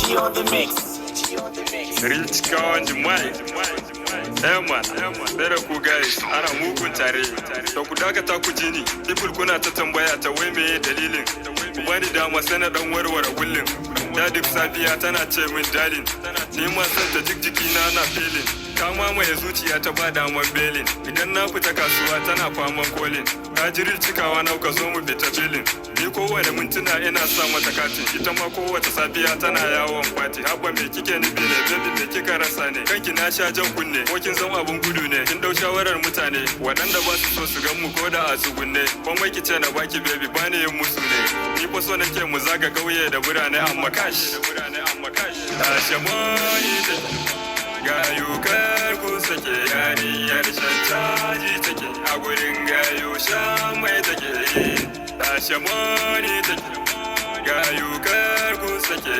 CG on the mix. Real cikawan jima'i. Eh man, da ku guys, ana mugun tare. Da ku dakata ku ji ni, people kuna ta tambaya ta wai meye dalilin. Ku bani dama sai na dan warware kullin. Da duk safiya tana ce min darling. Ni ma san ta jik jiki na na feeling. Ta mamaye zuciya ta ba daman belin. Idan na fita kasuwa tana faman calling. Ka ji real cikawa nau ka zo mu fita filin. Ni kowane mintuna ina sa mata katin. Ita ma kowace safiya tana yawon fati. Haba, me kike nufi ne, baby, me kika rasa ne? Kanki na sha jan kunne, ko kin zama abun gudu ne? Kin dau shawarar mutane waɗanda ba su so su gan mu ko da a tsugunne. Komai ki ce na baki, baby, bani yin musu ne. Ni fa so nake mu zaga ƙauye da birane, amma kash. Tashe money take. Gayu kar ku sake, yariyar shan caji take, a gurin gayu sha mai take. Tashe money take. Gayu kar ku sake.